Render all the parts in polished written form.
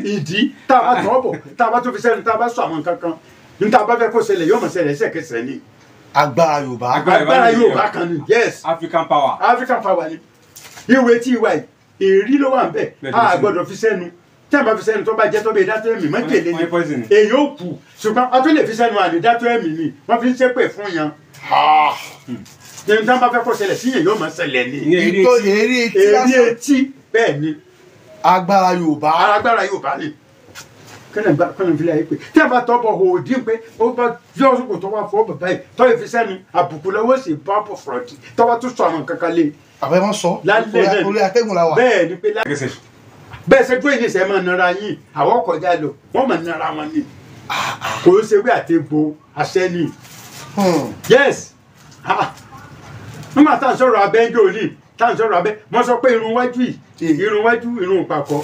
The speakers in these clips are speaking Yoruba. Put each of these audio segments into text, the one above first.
Ìdí tá a bá tọ́ bọ̀, tá a bá tó fi sẹ́nu, tá a bá sọ àwọn nǹkan kan ní tá a bá fẹ́ kó ṣẹlẹ̀, yóò mọ̀ ṣẹlẹ̀ ẹsẹ̀kẹsẹ̀ ni. Agbára Yorùbá. Agbára Yorùbá kan ni, yes. African power. African power ni. Ìwé tí ìwà yìí, èrí ló wà ń bẹ̀, a gbọ́dọ̀ fi sẹ́nu. Tí a bá fi sẹ́nu tó bá jẹ́ tó bẹ dátọ́ ẹ̀mí mọ́tẹ̀lé ni, èyí ó kù. Ṣùgbọ́n a tó lè fi sẹ́nu àlè dátọ́ ẹ̀mí ni, wọ́n fi ń ṣépè fún yan. Ní tí wọ́n bá fẹ́ kó ṣẹlẹ̀ sí yẹn, yóò máa ṣẹlẹ̀ ni. Èrí etí bẹ́ẹ̀ ni. Agbára Yorùbá. Agbára Yorùbá ni. Kọ́nà fi láyé pé tí a bá tọ́ bọ̀ òdì pé ó bá yọ ọ̀sùnkò tó wá fọ́ bàbá yìí tó yẹ fi sẹ́nu àbùkù lọ́wọ́ sí bábọ̀ fọ̀rọ̀dì tó bá tún sọ àwọn kankan lé. Àbẹ̀ wọ́n sọ orí atẹ́gùn la wà. Bẹ́ẹ̀ ni pé bẹ́ẹ̀ ṣe gbé ìníṣẹ́ máa nara yín, àwọn kọjá lọ wọ́n máa nara wọn ni. Kò ń ṣe wí àtẹ̀gbò àṣẹ ni. Yes, nígbà tá à ń sọ̀rọ̀ abẹ́ ń jò ní, tá à ń sọ̀rọ̀ abẹ́, wọ́n sọ pé irun wájú yìí, irun wájú, irun ìpàkọ́,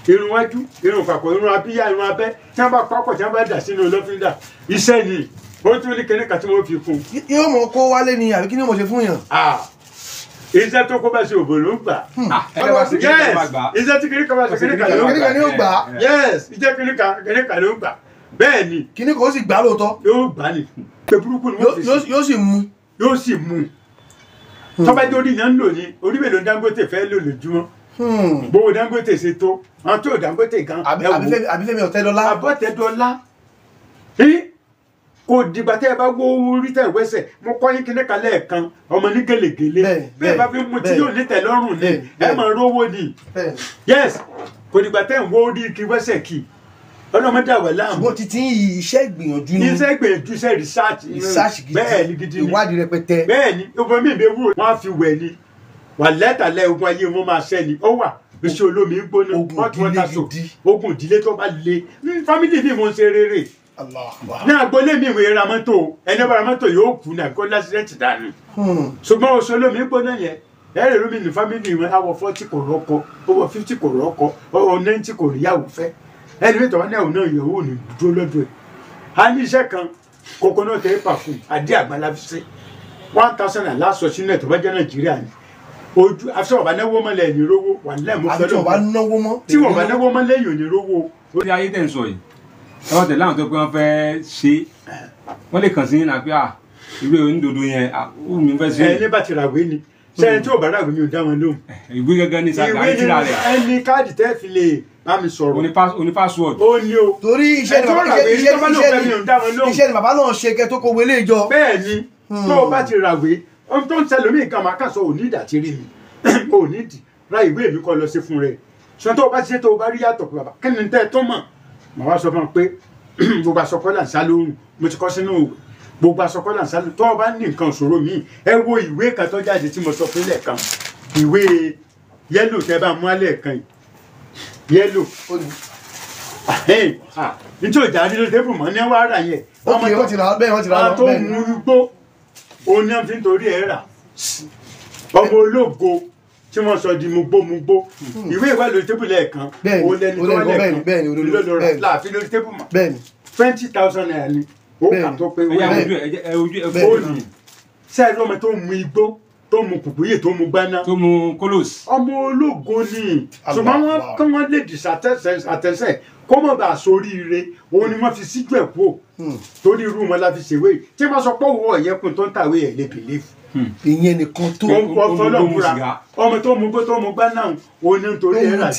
irun wájú, irun ìpàkọ́, irun abíyá, irun abẹ́, tí wọ́n bá papọ̀, tí wọ́n bá dà sínú lọ́fíńdà, iṣẹ́ ni. Ó tún ní kíní kan tí wọ́n fi kún. Yóò mọ kó wálé ni àbí kí ni mo ṣe fún yàn? Iṣẹ́ tó kó bá ṣe òbò ló ń gbà. Yes, iṣẹ́ tí kíní kan bá ṣe kíní kan ló ń gbà. Yes, iṣẹ́ kíní kan ló ń gbà. Bẹ́ẹ̀ ni. Kíní kan ó sì gbà lóòótọ́. Yóò gbà ni. Pé burúkú ni wọ́n fi sí. Yóò sì mú. Yóò sì mú. Tọ́ba jẹ́ orí náà ń lò ní, orí mélòó Dangote fẹ́ lò lójúmọ́. Gbogbo Dangote ṣe tó, àwọn tó Dangote gan. Àbí Fẹ́mi Ọ̀tẹ́dọ́lá. Àbọ̀tẹ́dọ́lá. Kò dìgbà tẹ́ ẹ bá wó orí tẹ́ wẹ́sẹ̀, mo kọ́ yín kíní kan lẹ́ẹ̀kan, ọmọ ní gèlègèlè. Bẹ́ẹ̀ bá fi mu tí yóò ní tẹ́lọ́rùn ni, ẹ máa rówó ni. Yes, kò dìgbà tẹ́ ń wó orí kí wẹ́sẹ̀ kì. Ọlọ́mọdé àwẹ̀ láàmú. Ṣùgbọ́n títí iṣẹ́ ìgbìyànjú ni. Iṣẹ́ ìgbìyànjú, iṣẹ́ research. Research gidi. Bẹ́ẹ̀ ni gidi ni. Ìwádìí rẹpẹtẹ. Bẹ́ẹ̀ ni, ogun mi ìbẹ̀ wúrò. Wọ́n á fi wẹ̀ ni. Wà lẹ́tàlẹ́ ogun ayé wọn máa ṣẹ́ ni. Ó wà iṣẹ́ olómi gbóná. Ogun ìdílé gidi. Ogun ìdílé tó bá le. Fámìlì mi mo ń ṣe rere. Ní agboolé mi ìwé ra mọ́tò, ẹni bá ra mọ́tò yóò kú ní àgọ́ lásìrẹ́ǹtì dànù. Ṣùgbọ́n oṣù olómi gbóná yẹn, ẹ̀rẹ̀ lómi ní fámìlì wọn, àwọ̀ 40 kò rọ́kọ, owó 50 kò rọ́kọ, owó 90 kò ríyàwó fẹ́. Ẹni tó wá ní àwọn náà yòówù ní dúró lọ́dọ̀ ẹ̀. A ní iṣẹ́ kan, coconut oil perfume, adé àgbàlá fi ṣe 1000 and last sínú ẹ̀ tó bá jẹ́ Nàìjíríà ni. Ojú àfisọ́ ọ̀bá náwó mọ́ lẹ́yìn rówó, wà lẹ́mú fẹ́lẹ́. Àti ọ̀bá náwó mọ́. Tí wọ́n bá náwó mọ́ lẹ́yìn ò ní rówó. Ó ti ayé tẹ̀ ń sọ yìí, ẹ wọ́n tẹ̀lé àwọn tó pé wọ́n fẹ́ ṣe, wọ́n lè kàn sí ní pé ìwé onídodo yẹn, ó mi fẹ́ ṣe. Ẹni bá ti ràwé ni, sẹ́yìn tí ò bá ràwé mi ò dá wọn lóhùn. Ìwé gángan ní sàgbà ní tìrà rẹ̀. Ẹni káàdì tẹ́ fi lè bá mi sọ̀rọ̀. Oní password. Ó ní o. Torí iṣẹ́ ni bàbá náà ṣe kẹ́ tó kó wọlé ìjọ. Bẹ́ẹ̀ ni, tó o bá ti ràwé, ohun tó ń ṣẹlẹ̀ mí nǹkan máa kàn sọ òní ìdà ti rí mi. Òní ìdì ra ìwé mi kọ́ lọ sí fún rẹ̀. Ṣùgbọ́n tó o bá ti ṣe tó o bá rí yàtọ̀ pé bàbá kí ni tẹ́ ẹ tó mọ̀? Màá wá sọ fún ọ pé gbogbo aṣọ kọ́ là ń sá lóhùn, mo ti kọ́ sínú òwe. Gbogbo aṣọ kọ́ là ń sá lóhùn. Tó o bá ní nǹkan ìṣòro míì, ẹ wo ìwé kan tó jáde tí mo sọ fún lẹ́ẹ̀kan. Ìwé yẹ́lò tẹ́ bá mú alẹ́ kan yìí. Yẹ́lò. Nítorí ìjà nílò tébù mọ́ ní wàrà yẹn. Wọ́n ti rà bẹ́ẹ̀, wọ́n ti rà lọ. Àwọn tó mú igbó, òun ni wọ́n fi ń torí ẹ̀ rà. Ọmọ ológo tí wọ́n sọ di mugbómugbó. Ìwé ìwà lórí tébù lẹ́ẹ̀kan. Òun lẹni tó wà lẹ́ẹ̀kan. Ló rà láàfin lórí tébù mọ́. 20,000 naira ni. Ó kà tó pé ó ní. Sẹ́ẹ̀rì ọmọ tó mu igbó, tó mu kùkúyè, tó mu gbaná, tó mu kólòsì. Ọmọ ológo ni. Ṣùgbọ́n wọ́n kí wọ́n lè dìsàtẹ̀sẹ̀ kó mọ̀ bá soríire, òun ni wọ́n fi síjú ẹ̀ kú. Torí irú wọn la fi ṣèwé. Tí wọ́n sọ pé owó ọ̀yẹ́kùn tó ń tàwé ẹ̀ lè bìlífù. Ìyẹn nìkan tó ọmọ tó mu gbó tó mu gbá náà, òun ní nítorí ẹ̀ rà.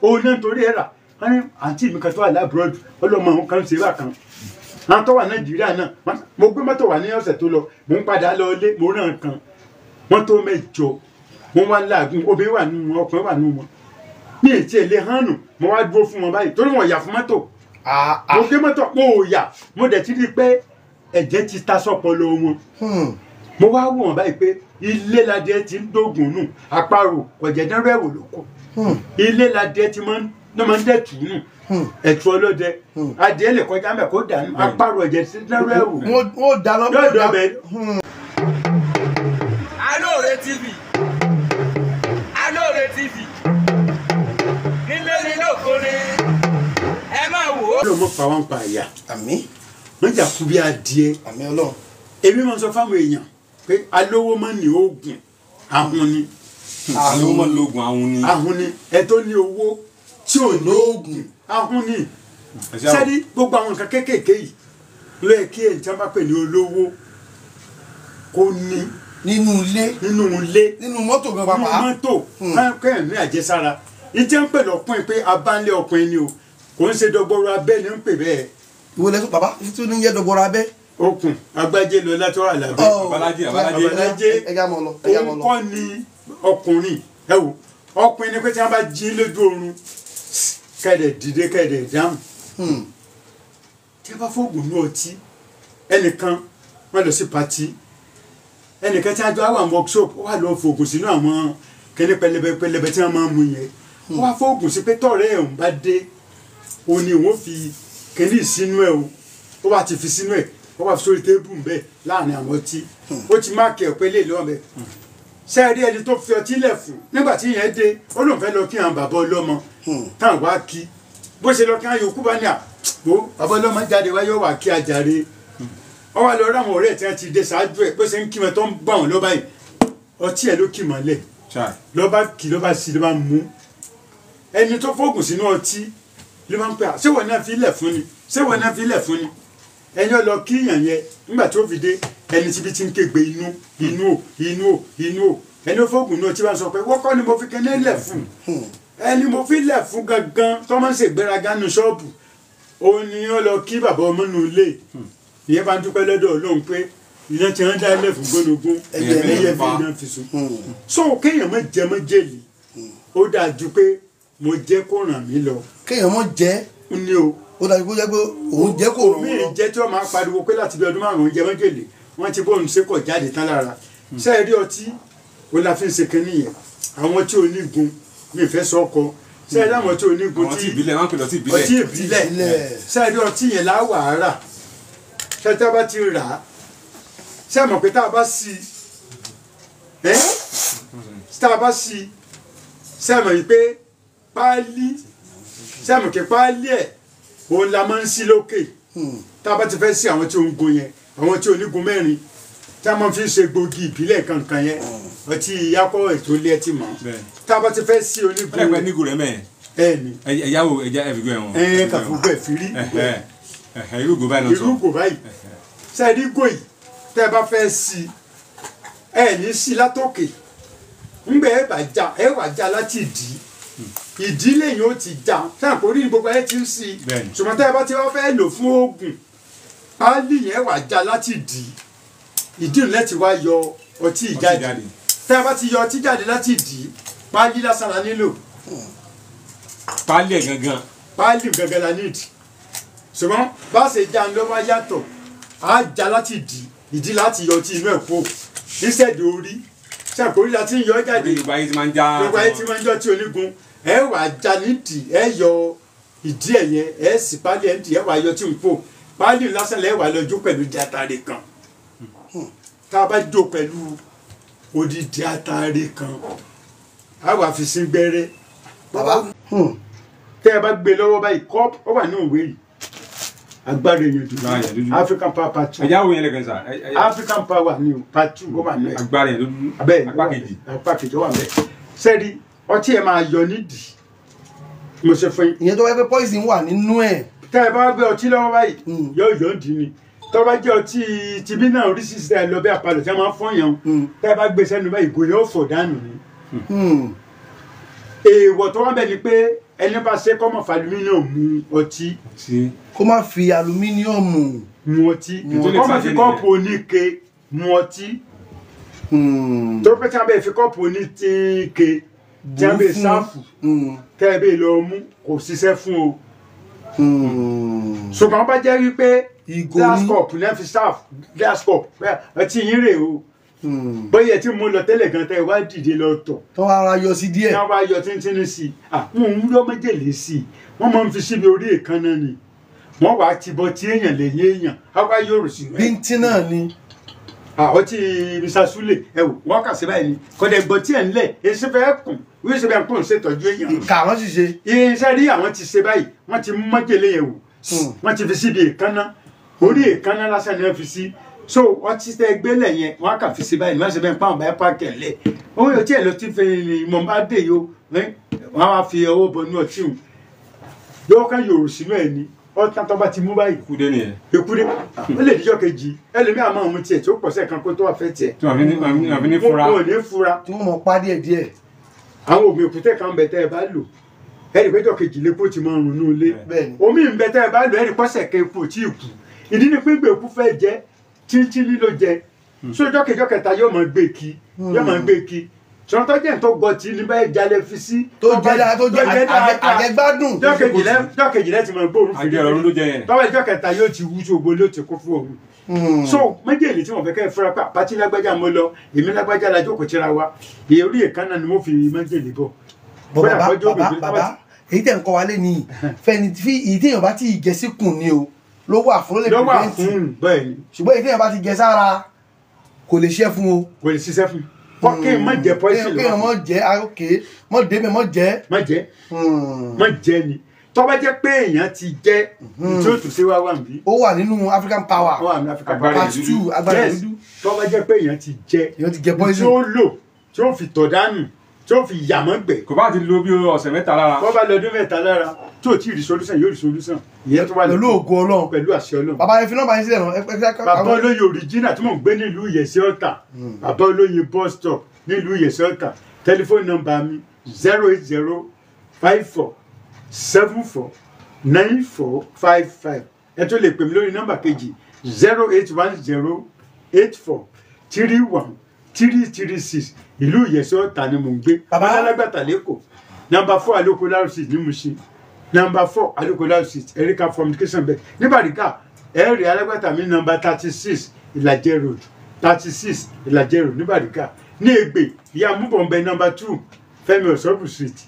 Òun ní nítorí ẹ̀ rà. Wọ́n ní àǹtí mi kan tó wà lábúrọ̀dù, ọlọ́mọ òun kan ṣe wà kan. Àwọn tó wà Nàìjíríà náà, mo gbé mọ́tò wà ní ọ̀sẹ̀ tó lọ, mò ń padà lọ ilé, mo ràn kan. Wọ́n tó mẹ́jọ, wọ́n wá láàgùn, obìnrin wà nínú wọn, ọkùnrin wà nínú wọn. Ní ètí èlé hànù, mo wá dúró fún wọn báyìí, torí wọn yà fún mọ́tò. Mo gbé mọ́tò, mo ò yà, mo dẹ̀ ti rí i pé ẹ̀jẹ̀ ti ta sọ́pọlọ wọn. Mo wá wò wọ́n báyìí pé ilé ládìẹ ti ń dógùn nù, àparò kọ̀jẹ̀ dánrọ́ ẹ̀wò ló kù. Ilé ládìẹ ti máa ń dẹ̀tù nù, ẹ̀tù ọlọ́dẹ. Adìẹ lè kọjá mẹ́ kó dànù, àparò ẹ̀jẹ̀ ti dánrọ́ ẹ̀wò. Wọ́n dáná yóò dọ̀bẹ̀. Alóore TV, Alóore TV, nílé ní lóko ni, ẹ máa wò ó. Ọlọ́run mọ̀ pa wọ́n pa àyà. Àmín. Wọ́n jà kú bí adìẹ. Àmín Ọlọ́run. Èmi máa ń sọ fáwọn èèyàn pé alówó máa ní oògùn ahun ni. Alówó máa lóògùn ahun ni. Ahun ni ẹ tó ní owó tí ò lóògùn ahun ni. Sẹ́ni gbogbo àwọn nǹkan kéékèèké yìí ló yẹ kí èyí tí wọ́n bá pè ní olówó kó ní nínú ilé, nínú mọ́tò gan pàápàá, nínú mọ́tò kẹ́hìn ní àjẹsára. Ìjẹ́ ń pè lọ́kùnrin pé abánlé ọkùnrin ni o, kò ń ṣe dọ́gbọ́rọ́ abẹ́ ni ń pè bẹ́ẹ̀. Ìwọ lẹ́sùn bàbá tí ó ní yẹ dọ́gbọ́rọ́ abẹ́. Okùn agbájé lọ látọ́ àlàbẹ́. Babalájé òun kọ́ ni ọkùnrin. Ẹ wò ọkùnrin ni pé tí wọ́n bá jí lójú oorun kẹ̀dẹ̀ dìde kẹ̀dẹ̀ dáhùn. Tí wọ́n bá fóògùn ní ọtí, ẹnìkan wọ́n lọ sí patí, ẹnìkan tí wọ́n jọ àwọn workshop wà lọ fòògùn sínú àwọn kẹ́ni pẹlẹbẹ pẹlẹbẹ tí wọ́n máa ń mu yẹn. Wọ́n wá fóògùn sí pé tọ̀rẹ́ ẹ̀ ń bá dé òun ni òun fi kẹ́ni sínú ẹ̀ o. Ó wá ti fi sínú ẹ̀, ó wá fi sórí tébù ń bẹ̀ láàrin àwọn ọtí. Ó ti máàkì ẹ̀ pé lè lọ́wọ́ bẹ́ẹ̀. Ṣé ẹ rí ẹni tó fi ọtí lẹ̀ fún nígbà tí ìyẹn dé, ó lóun fẹ́ lọ kí àwọn bàbá ọlọ́mọ táwọn wá kí. Bó ṣe lọ kí àwọn yòókù bá ní àpò bàbá ọlọ́mọ jáde wá yóò wá kí ajáre. Ó wá lọ rí àwọn ọ̀rẹ́ tí wọ́n ti dé ṣáájú ẹ̀ bó ṣe ń kí wọn tó ń gbà wọn lọ́ba yìí, ọtí ẹ̀ ló kì mọ́lẹ̀ lọ́ba kì lọ́ba sí lọ́ba mú. Ẹni tó fóògùn sínú ọtí ló máa ń pè á, ṣé wọn náà fi lẹ̀ fún ni? Ṣé wọn náà fi lẹ̀ fún ni? Ẹni ó lọ kíyàn yẹn nígbà tó fi dé, ẹni tíbi tí ń kégbe inú inú ò inú ò inú ò. Ẹni ó fóògùn náà tí wọ́n sọ pé wọ́n kọ́ ni mo fi kẹ́lẹ́ lẹ̀ fún. Ẹni mo fi lẹ̀ fún gangan tó máa ń ṣègbéraga nu ṣọ́ọ̀bù, òun ni ó lọ kí bàbá ọmọ nù ilé. Ìyẹn bá ń dúpẹ́ lọ́dọ̀ Ọlọ́run pé iná tí wọ́n dá lẹ̀ fún gbónogún ẹyẹ fi iná fi sùn. So kéèyàn má jẹ májèlé, ó dáa ju pé mo jẹ́ kó ràn mí lọ. Kéèyàn má jẹ ní o, ó dájú kó jẹ́ pé òun jẹ́ kó ràn mí lọ. Mi jẹ́ tí wọ́n máa pariwo pé láti bí ọdún 5 jẹ májèlé, wọ́n ti bóun ṣe kọ̀ jáde tán lára. Ṣé ẹ rí ọtí ó la fi ń ṣe kínní yẹn? Àwọn tí onígun mi fẹ́ sọ ọkọ. Ṣé ẹ rí àwọn tí onígun tí ìbílẹ̀ wọ́n pè lọ́tí ìbílẹ̀. Ọtí ìbílẹ̀. Ṣé ẹ rí ọtí yẹn láwà á rà? Ṣé tá a bá ti rà á, ṣé ẹ mọ̀ pé tá a bá sí i, tá a bá sí i, ṣé ẹ mọ̀ yìí pé páálí, ṣé ẹ mọ̀ pé páálí ẹ̀ òun la máa ń sí lókè. Tá a bá ti fẹ́ sí àwọn tí ó ń gun yẹn, àwọn tí onígun mẹ́rin tí a máa fi ń ṣe gbòógì ìbílẹ̀ kankan yẹn, ọtí yakọ ètò ilé ẹtì mọ́. Tá a bá ti fẹ́ sí onígun. Ẹ pẹ́ nígò rẹ mẹ́ẹ̀. Ẹ ní. Ẹ̀yáwó ẹ̀já ẹ̀fìgbọ́ ẹ̀wọ̀n. Ẹ kàfùgbọ́ ẹ̀ fi rí. Irúgò báyìí lọ sọ. Irúgò báyìí. Ṣé ẹ rí gò yìí tẹ́ ẹ bá fẹ́ sí ẹ ní sí látòkè. Ńgbẹ́ ẹ bá já ẹ wà já láti ìdí. Ìdí lẹ́yìn ó ti já sáà kò rí ní gbogbo ẹ ti ń sí i. Ṣùgbọ́n tẹ́ ẹ bá ti wá fẹ́ lò fún oògùn, páálí yẹn wà já láti ìdí. Ìdí ńlẹ̀ ti wá yọ ọtí jáde. Tẹ́ ẹ bá ti yọ ọtí jáde láti ìdí, páálí lásán la nílò. Páálí ẹ̀ gangan. Páálí gangan la nídìí. Ṣùgbọ́n bá ṣe já ń lọ wá yàtọ̀, á já láti ìdí, ìdí láti yọ ọtí inú ẹ̀ kó. Instead orí, sáà kò rí la ti ń yọ jáde. Gbogbo ayé ti máa ń já. Gbogbo ayé ti máa ń jọ tí onígun. Ẹ wà já nídìí, ẹ yọ ìdí ẹ̀ yẹn, ẹ sì páálí ẹ̀ nídìí, ẹ wà yọ tí ń kó. Páálí lásán lẹ wà lọ jó pẹ̀lú jatare kan. Tá a bá jó pẹ̀lú odidi atare kan, a wà fi sí gbẹ́rẹ́. Bàbá tẹ́ ẹ bá gbé lọ́wọ́ báyìí, kọ́ọ̀pù ó wà ní òwe yìí. Agbára èèyàn dúdú, African Power Part 2. Ẹ̀yà wo yẹn lẹ́gàn sá? African Power ni o, Part 2 ó wà ní ẹ̀. Agbára èèyàn dúdú, apá kejì. Apá kejì ó wà bẹ́ẹ̀. Sẹ́ẹ̀rí ọtí ẹ̀ máa yọ nídìí. Mo ṣe fún yín. Ìyẹn tó wáyé pé poison wà nínú ẹ̀. Tẹ́ ẹ bá gbé ọtí lọ́wọ́ báyìí, yóò yọ̀ dì ní. Tó bá jẹ́ ọtí tibí náà oríṣiríṣi ẹ lọ bí àpalọ̀ tí wọ́n máa ń fọ́yàn. Tẹ́ ẹ bá gbé sẹ́nu báyìí, ìgò yóò fò dànù ni. Èèwọ̀ tó wá bẹ̀ ni pé ẹni bá ṣe kọ́ mọ̀ fi alumíníọ̀mù mu ọtí. Kó má fi alumíníọ̀mù mu ọtí. Kó má fi kọ́ọ̀pù oníke mu ọtí. Tó pẹ́ tí wọ́n bẹ̀ fi kọ́ọ̀pù oníke tí wọ́n bẹ̀ sáfù tẹ́ ẹ bẹ̀ lọ mú kò ṣiṣẹ́ fún o. Ṣùgbọ́n bá jẹ́ wípé glass cup náà fi sáfù glass cup ọtí yín rè o. Bóyá tí mo lọ tẹ́lẹ̀ gan tẹ́ wá dìde lọ tọ̀. Tó ara yọ sí díẹ̀. Tí wọ́n bá yọ tíntínní sí i, àwọn òun ló méjèlé sí i, wọ́n máa ń fi síbi orí èékánná ni. Wọ́n wàá ti bọ tí èèyàn lẹ́yìn èèyàn, á wá yòrò sínú ẹ̀. Bíntín náà ni. Ọtí Mr. Sule ẹ wò wọ́n kà sí báyìí ni. Kọ̀dẹ̀ gbọ́ tí ẹ̀ ń lẹ̀, èsì fẹ́ kùn, wíṣọ bẹ́ẹ̀ kùn ṣètọ́jú èèyàn. Ìkà wọ́n sì ṣe. Irinṣẹ́ rí àwọn ti ṣe báyìí, wọ́n ti mú májèlé yẹn wò, wọ́n ti fi síbi èékánná, orí èékánná lásán ni wọ́n fi sí. So ọtí tẹ gbélé yẹn wọn kà fi sí báyìí wọn sì bẹ ń pa àwọn báyìí pàkẹ lẹ òun yóò tí ẹ lọ tí fi ni mo bá dé yìí o wọn wá fi ọwọ́ bọnú ọtí òun Yóò kàn yòrò sínú ẹ̀ ni ọ̀tá tó bá ti mú báyìí. Kúdé nìyẹn. Èkúdé ó lè díjọ́ kejì ẹlòmíì àmọ́ òun tiẹ̀ tí ó pọ̀ sẹ́ẹ̀kan kó tó wà fẹ́ tiẹ̀. Tí wọ́n fi ní fura. Wọn ò ní fura. Tí wọ́n mọ̀ pa díẹ̀ díẹ̀. Àwọn oògùn èkúté kan bẹ tẹ́ ẹ bá lò ẹnì péjọ kejì lẹ́kọ́ ti máa rùn ní ilé. Omi ń bẹ tẹ́ ẹ bá lò ẹnì pọ́sẹ̀ kẹ́kù tí ì kú. Ìdí ni pé gbèkú fẹ́ jẹ tíntínní ló jẹ. Sójọ́ kejọ́ kẹta yóò máa gbé kí yóò máa gbé kí. Sọ̀tọ́ jẹ́ ntọ́ gbọ́ tí ní báyìí jalè fi sí. Tó jẹ́ tó jẹ́ àjẹgbádùn. Jọ́ kejìlẹ́ ti máa gbóòórùn fún mi. Tọ́wọ́ ìjọ́ kẹta yóò ti wú ṣògbó ló ti kó fún òun. So méjèèjì tí wọ́n fẹ́ kẹ́ ẹ fúra pa pàtí lágbájá mo lọ èmi lágbájá la jókòó tíra wa orí èékánná ni mo fi méjèèjì bọ̀. Bàbá bàbá èyí tẹ̀ ń kọ́ wa lé ní fẹ́ni tí èyí téèyàn bá ti jẹ síkùn ni o ló wà fún ló lè prevent. Ṣùgbọ́n èyí téèyàn bá ti jẹ sára kò lè ṣiṣẹ́ fún o. Kò lè ṣiṣẹ́ fún kọ́ kí n má jẹ poison lọ. Kí n má jẹ ok má débẹ̀ má jẹ. Má jẹ má jẹ ni tó bá jẹ́ pé èèyàn ti jẹ tí ó tún ṣe wá wà níbí. Ó wà nínú African Power. Ó wà nínú African Power part 2 agbára dúdú. Tó bá jẹ́ pé èèyàn ti jẹ èèyàn ti jẹ poison tí ó lò tí ó fi tọ̀ dànù tí ó fi yàmọ́ gbẹ̀. Kò bá ti lo bí ọ̀sẹ̀ mẹ́ta lára. Kò bá lọ ọdún mẹ́ta lára tí ò tí ì rí solution yóò rí solution. Ìyẹn tó wà pẹ̀lú ògo Ọlọ́run pẹ̀lú àṣẹ Ọlọ́run. Bàbá ẹ fi nọ́mbà yín sílẹ̀ náà. Bàbá olóyin original tí mò ń gbé nílùú Ìyẹ̀sí Ọ̀tà. Bàbá olóyin bus stop nílùú Ìyẹ̀sí Ọ̀tà. Tẹlifóònù nọ́mbà mi 080 54 74 94 55. Ẹ tó lè pè mí lórí nọ́mbà kejì 0810 84 31 336. Ìlú Ìyẹ̀sí Ọ̀tà ni mò ń gbé. Bàbá alágbàtà lẹ́kọ̀ọ́ nọ́mbà 4 Alóko Street ní Mushin. Nọ́mbà 4 Alóko Street Erika communication bẹ́ẹ̀ ní Bàrígà. Ẹ̀rí alágbàtà mi nọ́mbà 36 Ìlàjẹ road 36 Ìlàjẹ road ní Bàrígà. Ní Ègbè ìyá múbọ̀nbẹ nọ́mbà 2 Fẹ́mi Ọ̀sọ́bù street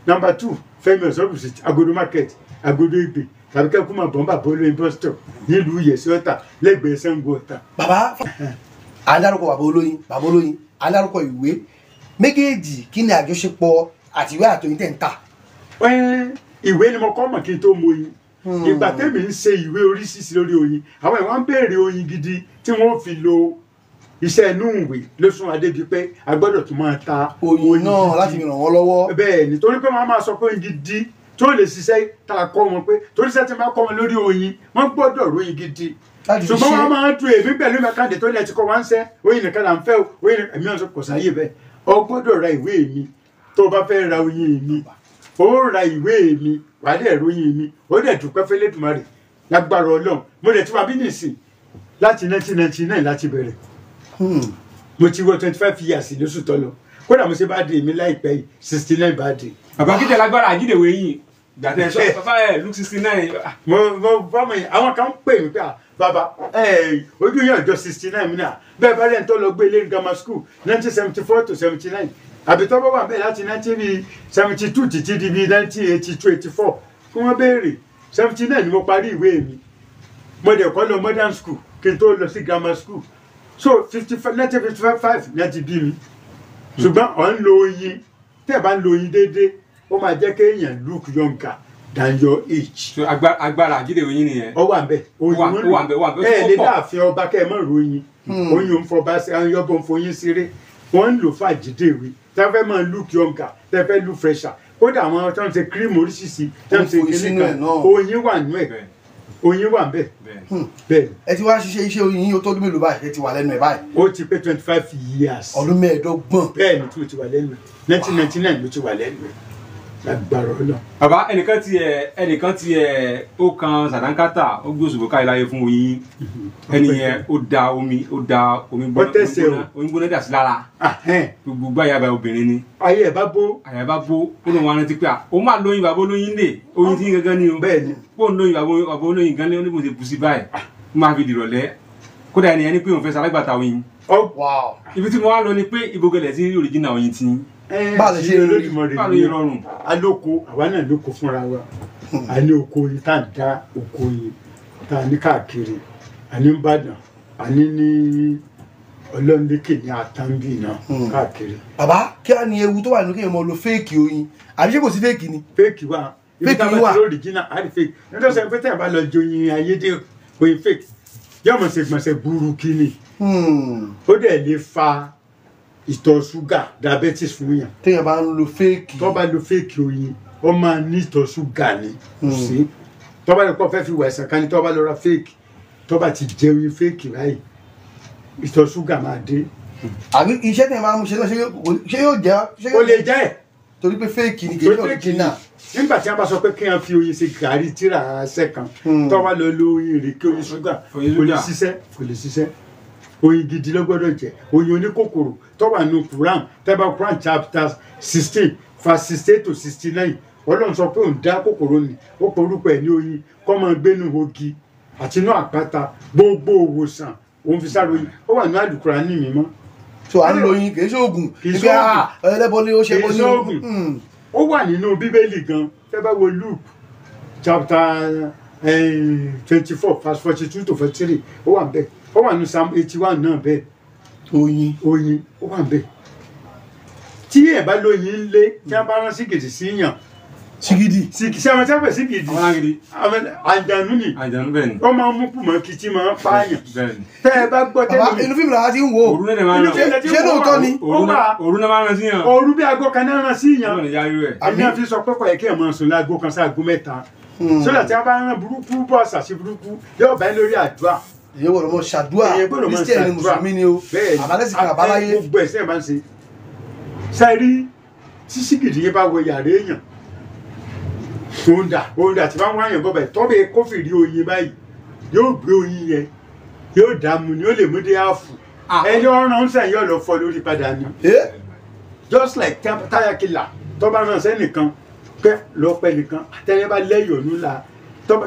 nọ́mbà 2 Fẹ́mi Ọ̀sọ́bù street Agodo market Agodo Ègbè tàbí kẹ́kọ̀ọ́ máa bọ̀nbà bọ́ọ̀lù bus stop nílùú Ìyẹ̀sí Ọ̀tà lẹ́gbẹ̀ẹ́ Ṣàngó Ọ̀tà. Bàbá alárúkọ bàbá olóyin bàbá olóyin alárúkọ ìwé méjèèjì kí ni àjọṣepọ̀ àtiwé àtòyìn tẹ̀ ń tà. Ìwé ni mo kọ́ mọ̀ kí n tó mọ oyin. Ìgbà tẹ́mi ń ṣe ìwé oríṣiríṣi lórí oyin àwọn ìwà ń béèrè oyin gidi tí wọ́n fi lo iṣẹ́ inú ìwé ló sún wa débi pé a gbọ́dọ̀ tún máa ta oyin náà láti ràn wọ́n lọ́wọ́. Bẹ́ẹ̀ ni torí pé wọ́n máa sọ pé oyin gidi tó lè ṣiṣẹ́ tá a kọ́ wọn pé torí iṣẹ́ tí wọ́n kọ́ wọn lórí oyin wọ́n gbọ́dọ̀ róyin gidi. Ṣùgbọ́n wọ́n máa ń dun èmi pẹ̀lú mẹ́kàndé tó ní ẹ ti kọ́ wá ń sẹ́ oyin nìkan là ń fẹ́ oyin èmi náà kò sáyè bẹ́ẹ̀. O gbọ́dọ̀ ra ìwé mi tó o bá fẹ́ ra oyin mi ó ra ìwé mi wà á dẹ̀ ròyìn mi ó dẹ̀ dúpẹ́ f'Ẹlẹ́dùmarè lágbára Ọlọ́run. Mo dẹ̀ tún wá bí nìsín láti 1999 láti bẹ̀rẹ̀. Mo ti wọ 25 years lóṣù tó lọ kódà mo ṣe bá dé mi láìpẹ́ yìí 69 bá dé. Bàbá kíjẹ lágbára àjídèwé yìí gbàtẹ sọ bàbá ẹ look 69. Mo bá mi àwọn kan pè mí pé bàbá ojú yẹn ọjọ́ 69 mi náà bẹ́ẹ̀ bá rẹ̀ ń tọ́ lọ gbé ilé grammar school 1974 to 79 àbí tọ́ bá wà bẹ́ẹ̀ láti 1972 títí di bíi 1982 84 kí wọ́n béèrè 79 ni mo parí ìwé mi. Mo dẹ̀ kọ́ lọ modern school kí n tó lọ sí grammar school so 1955 ní a ti bí mi. Ṣùgbọ́n ọ̀ ń lo oyin tẹ́ ẹ̀ bá ń lo oyin déédéé ó máa jẹ́ kéèyàn look younger than your age. So agbára àjídèwé yín nìyẹn. Ó wà ń bẹ oyin ó wà ń bẹ ó wà ń bẹ. Ẹ lè dáàfin ọba kẹ́ ẹ mọ̀ ròyìn oyin ń fọba ọbọ̀ ń foyin ṣeré wọ́n ń lò fún àjídèwé tẹ́ fẹ́ máa look younger tẹ́ fẹ́ look fresher kódà àwọn tó ń ṣe cream oríṣiríṣi tó ń ṣe kíní kan oyin wà nú ẹ̀ oyin wà ń bẹ bẹ́ẹ̀. Ẹ ti wá ṣiṣẹ́ iṣẹ́ oyin yìí ó tọ́dún mélòó báyìí ẹ ti wà lẹ́nu ẹ̀ báyìí. Ó ti pé 25 years. Ọdún 25. Bẹ́ẹ̀ ni tí mo ti wà lẹ́nu ẹ̀ 1999 ló ti wà lẹ́nu ẹ̀ lágbára Ọlọ́run. Bàbá ẹnìkan ti ẹ ó kan sàdánkátà ó gbé òṣùbọ káyọ̀ láyé fún oyin ẹni yẹn ó da omi gbóná oyin gbóná dà sí lára gbogbo gbáyà bá obìnrin ni. Ayé ẹ̀ bá bó. Ayé bá bó ó lóun wá rántí pé ó máa lóyún bàbá olóyin lè oyin tí gangan ni o bó ń lóyún bàbá olóyin gan lé ó ní bó ṣe bù sí báyìí ó máa fi dìrọ̀lẹ́ kódà ẹni yẹn ní pé òun fẹ́ salágbàtà oyin. Ibi tí mo wá lọ ni pé ibogẹlẹ̀ tí original oyin ti báwo ṣe rí rọrùn. Alóko àwa náà lóko fúnra wa a ní oko yìí tá à ń dá oko yìí tá a ní káàkiri a ní Ìbàdàn a ní ní Ọlọ́nlékè ní àtàǹbì náà káàkiri. Bàbá kí á ní ewu tó wà nínú kéèyàn máa lo fẹ́ẹ̀kì oyin àbí ṣé kò sí fẹ́ẹ̀kì ni. Fẹ́ẹ̀kì wà ibi tá a bá ti lórí jìnnà á rí fẹ́ẹ̀kì nítorí sọ pé tẹ́yà bá lọ jẹ oyin ayédè oyin fẹ́ẹ̀kì yóò mọ̀ ṣe gbọ̀nsẹ̀ burú kíni ó dẹ̀ lè fa ìtọ̀ ṣúgà diabetes fún yàn. Téèyàn bá ń lo fẹ́ẹ̀kì. Tó bá lo fẹ́ẹ̀kì oyin Ó máa ní ìtọ̀ ṣúgà ni. Kò sí tó bá lè kọ́ fẹ́ fi wà ẹ̀sán kan ní tó bá lọ ra fake, tó bá ti jẹ oyin fake báyìí, ìtọ̀ ṣúgà máa dé. Àbí iṣẹ́ tẹ̀ máa mú ṣe náà, ṣé yóò jẹ́? Ó lè jẹ́ ẹ̀. Torí pé fake ni, kì í ṣe original. Nígbà tí a bá sọ pé kí wọ́n fi oyin ṣe gàrí tíra ṣẹ́ kan, tó bá lọ lo oyin ìrèké, oyin ṣúgà, kò lè ṣiṣẹ́, kò lè ṣiṣẹ́. Oyin gidi ló gbọ́dọ̀ jẹ́, oyin oníkòkòrò tó wà nínú Quran. Tẹ́bà Quran chapter 16 verse 68 to 69, Ọlọ́run sọ pé òun dá kòkòrò ni, ó pe orúkọ ẹ̀ ní oyin, kó máa gbénu ogi àti inú àpáta, gbogbo òwòsàn òun fi sáré oyin. Ó wà ní Àlùkùránì mímọ́. So à ń lo oyin, kì í ṣe oògùn. Kì í ibi ṣe oògùn. Ẹlẹ́bọ ni ó ṣe Kì í ṣe oògùn. Ó wà nínú Bíbélì gan. Tẹ́ bá wo Luke chapter 24 verse 42 to 43, ó wà bẹ́ẹ̀. Ó wà ní Psalm 81 náà bẹ́ẹ̀. Oyin. Oyin ó wà bẹ́ẹ̀. Tí ẹ̀ bá lóyin lé, tí wọ́n bá rán sígìdì sí yàn, Ṣìgìdì. Ṣé àwọn tí wọ́n pè sígìdì? Àwọn alágídí. Àwọn àjànú ni. Àjànú, bẹ́ẹ̀ ni. Ó máa ń mú kùmọ̀ kí tí máa ń pààyàn. Bẹ́ẹ̀ ni. Tẹ́ ẹ bá gbọ́ Bàbá, tẹ́lẹ̀ inú fíìmù làwa ti ń wò ó. Òru náà dẹ̀ máa ń Inú ràn. fíìmù Ṣé lóòótọ́ ni? Ó wà. Òru náà máa ń ràn sí yàn. Òru bí aago kan náà rán sí yàn. Ọlọ́run ìyá irú ẹ̀. Èmi náà fi sọ pé kò yẹ kí ẹ máa sùn láago kan sáago 3, sódà tí a bá rán burúkú bọ́ àṣàṣì burúkú yóò bá yín lórí àdúrà. Èyí gbọ́dọ̀ mọ ṣàdúrà. Èyí gbọ́dọ̀ máa Christian ni, ṣàdúrà. Mùsùlùmí ni o, Bẹ́ẹ̀ ni. àbálẹ́sìn kan àbáláyé. Gbogbo ẹ̀sìn ẹ̀ bá ń ṣe sẹ́rí, tí sígìdì yẹn bá wọ yàrá èèyàn, òǹdà òǹdà tí bá ń wáyàn bọ́ báyìí, tọ́bẹ̀ kófìrí oyin báyìí, yóò gbé oyin yẹn, yóò dààmú ni, ó lè mú dé àfù. Ẹni ọ̀ràn ń sẹ́yìn yóò lọ fọ́ lórí padà ni. Just like táyà kìlà tó bá ràn sẹ́nìkan pé lọ́pẹ́ nìkan àtẹ́yẹ bá lẹ́yọ̀nù la,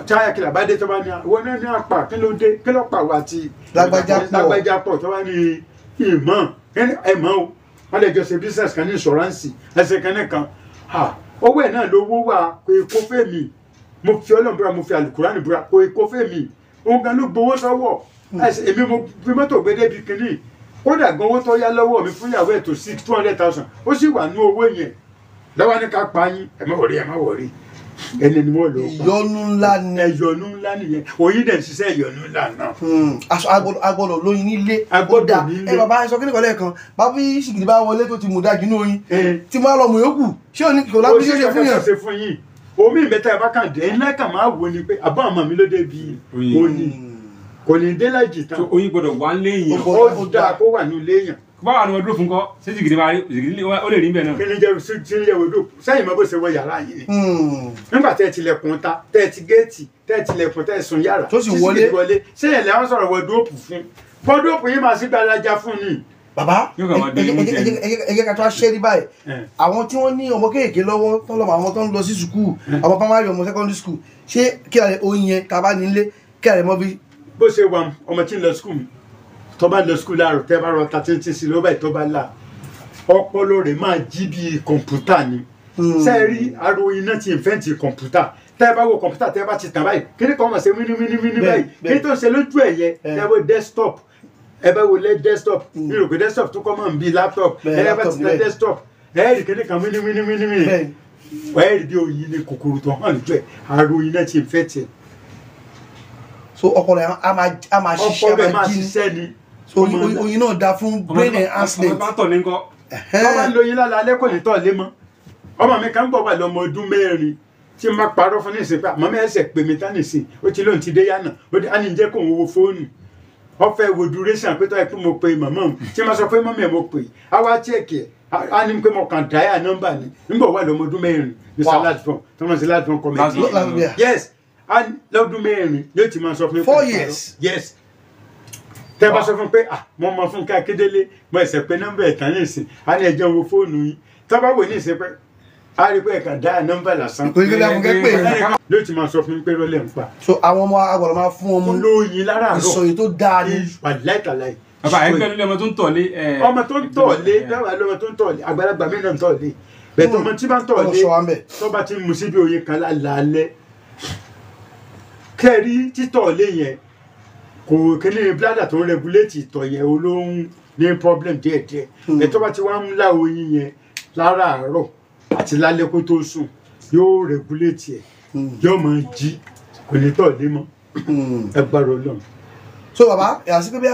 táyà kìlà bá dé, tó bá ní àwọn náà ní àpà, kí ló dé, kí ló pa wá ti Lágbájá pọ̀. Lágbájá pọ̀, tó bá ní ìmọ̀ ẹ mọ̀ o, wọ́n lè jọ ṣe business kan ní insurance ẹsẹ̀ kan nìkan, owó ẹ̀ náà lówó wà, kò kó fẹ́ mi, mo fi Ọlọ́run búra, mo fi Àlùkùránì búra, kò kó fẹ́ mi, òun gan ló gbowó sọ́wọ́ ẹsẹ̀ èmi, mo fi mọ́tò gbé débi kínní, kódà gan owó tó yá lọ́wọ́ mi fún ìyàwó ẹ̀ tó 200,000, ó sì wà ní owó yẹn lọ́wọ́ ní ká pa yín. Ẹ má worry, ẹ má worry, ẹni ni wọ́n lọ pa. Ìyọnu ńlá ni. Ẹ̀yọ̀nù ńlá nìyẹn. Oyin dẹ̀ ń ṣiṣẹ́ ìyọ̀nù ńlá náà. Agbọ́dọ̀ lóyin nílé. A gbọ́dọ̀ Ó dáa. nílé. Ẹ bàbá, ẹ sọ kí nìkan lẹ́ẹ̀kan, bá bí ṣìgìdì bá wọlé tó ti mú dájú ní oyin, tí mo á lọ mú yòókù, ṣé òní kò lábí ṣe ṣe fún yàn? Ṣe fún yín omi ìbẹ́tẹ̀ ẹ bá kàn dé ńlá kàn máa wò ni pé àbá àmọ́ mi ló dé bí Oyin. oyin kò ní dé lájì tán. So oyin gbọ́dọ̀ wà ń léyìn. Ó gbọ́dọ̀- Ó dáa kó wà ní ilé yàn. Báwa ni wọ́n dúró fún kọ́, ṣé sìgìdì máa rí sìgìdì, ó lè rí bẹ́ẹ̀ náà? Kí ni jẹ́ kí ni jẹ́ wòdò sẹ́yìn mọ́ bó ṣe wọ yàrá yìí ni? Nígbà tẹ́ ẹ tilẹ̀kùn ta, tẹ́ ẹ ti géètì, tẹ́ ẹ tilẹ̀kùn, tẹ́ ẹ sùn yàrá, Tó sì tí wọlé. sìgìdì wọlé, sẹ́yìn lẹ́wọ̀n sọ̀rọ̀ wọ́dọ́ọ̀pù fún wọ́dọ́ọ̀pù yìí máa sí gbalaja fún ni. Bàbá, Yóò kàn máa dé imú jẹ ni. ẹ jẹ́ ká tó aṣẹ́ rí báyìí. Àwọn tí wọ́n ní ọmọ kéèké lọ́wọ́ tó ń lọ, àwọn tó ń lọ sí sùkúù, àwọn primary, ọmọ secondary school, ṣé kí àlẹ́ oyin yẹn tá a bá nílé, kí àlẹ́ mọ́ bí? Bó ṣe wà, ọmọ tí ń lọ school, tó bá lọ school láàárọ̀, tẹ́ bá rọ ta tí ń sí ló báyìí, tó bá là, ọpọlọ rẹ̀ máa jí bí kọ̀ǹpútà ni. Ṣé ẹ rí ariwo iná ti invent kọ̀ǹpútà? Tẹ́ bá wo kọ̀ǹpútà, tẹ́ bá ti tàn báyìí, kí ni kò mọ̀ ṣe wíní wíní wíní báyìí? Kí ni tó ń ṣe lójú ẹ̀ yẹ? Tẹ́ wo desktop, ẹ bá wo lé desktop, mi rò pé desktop tó kọ́ mọ̀ ń bí laptop. Bẹ́ẹ̀, Ẹ bá laptop ti tẹ bẹ́ẹ̀. desktop, ẹ rí kí ni kan wíní wíní wíní wíní, ẹ rí bí oyin ni kòkòrò tó hàn lójú ẹ̀, ariwo iná ti invent ẹ̀. So ọpọlọ yẹn á máa ṣiṣẹ́, Ọpọlọ á ẹ̀ máa máa jí ni. ṣiṣẹ́ ni. So oyin náà dáa fún brain enhancement. Ọmọ bá tọ̀ ní kọ́. Tó bá ń lo yín lálẹ́ alẹ́, kò ní tọ̀ lé mọ́. Ọmọ mi kan bọ̀ wà lọ́mọ ọdún 4, tí n bá parọ́ fún nísìnyí pé àmọ́ mi ẹsẹ̀ pè mí tán nìsín, ó ti lóun ti dé yánà, ó di á ní jẹ́ kó òun wo fóònù, ó fẹ́ wo duration pé tó yẹ pé mo pe màmá òun. Tí n bá sọ pé mummy ẹ̀ mo pè á, wá check ẹ̀, á ní pé mo kàn dial nọ́mbà ni. Nígbà wà lọ́mọ ọdún 4 ní salad fún tí wọ́n ṣe last born comedy. Last born. Yes, á lọ́dún 4 yóò ti máa sọ fún mi pé 4 years? Yes. Tẹ́ bá sọ fún pé, ah, mo mọ Fúnkẹ́ Akíndélé, mo ẹsẹ̀ pé nọ́mbà ẹ̀ tán nìsín, á ní ẹjọ́ wo fóònù yín, tọ́ bá wò ní ìsìn pé á rí pé ẹ̀ka dá nọ́mbà lásán. Kò ní kí Fúnkẹ́ pè é. Ló ti máa sọ fún mi pé rọ́lẹ̀ ń pa. So àwọn ọmọ agbọ́dọ̀ máa fún ọmọ Mo lóyin láràárọ̀. ìsọyìn tó dáa ni. Wà láìtàláì. Bàbá, ẹgbẹ́ nílé ọmọ tó ń tọ̀lé. Ọmọ tó ń tọ̀lé dáwà lọ́mọ tó ń tọ̀lé, àgbàlagbà mi náà ń tọ̀lé bẹ̀tẹ̀, ọmọ tí bá ń tọ̀lé, Ọlọ́run ṣọ́ wa ń bẹ̀. tó bá ti mu síbi oyin kan lálẹ́, kẹ́rí títọ̀lé yẹn, kò kíní bladder tó ń regulate ìtọ̀ yẹn olóhùn ní problem díẹ̀díẹ̀ ẹ̀. Tó bá ti wá ń lá oyin yẹn láràárọ̀ àti lálẹ́ kó tó sùn, yóò regulate ẹ̀, yóò máa jí, kò ní tọ̀lé mọ́, ẹgbàá Ọlọ́run. So bàbá, yàtọ̀ sí pé bí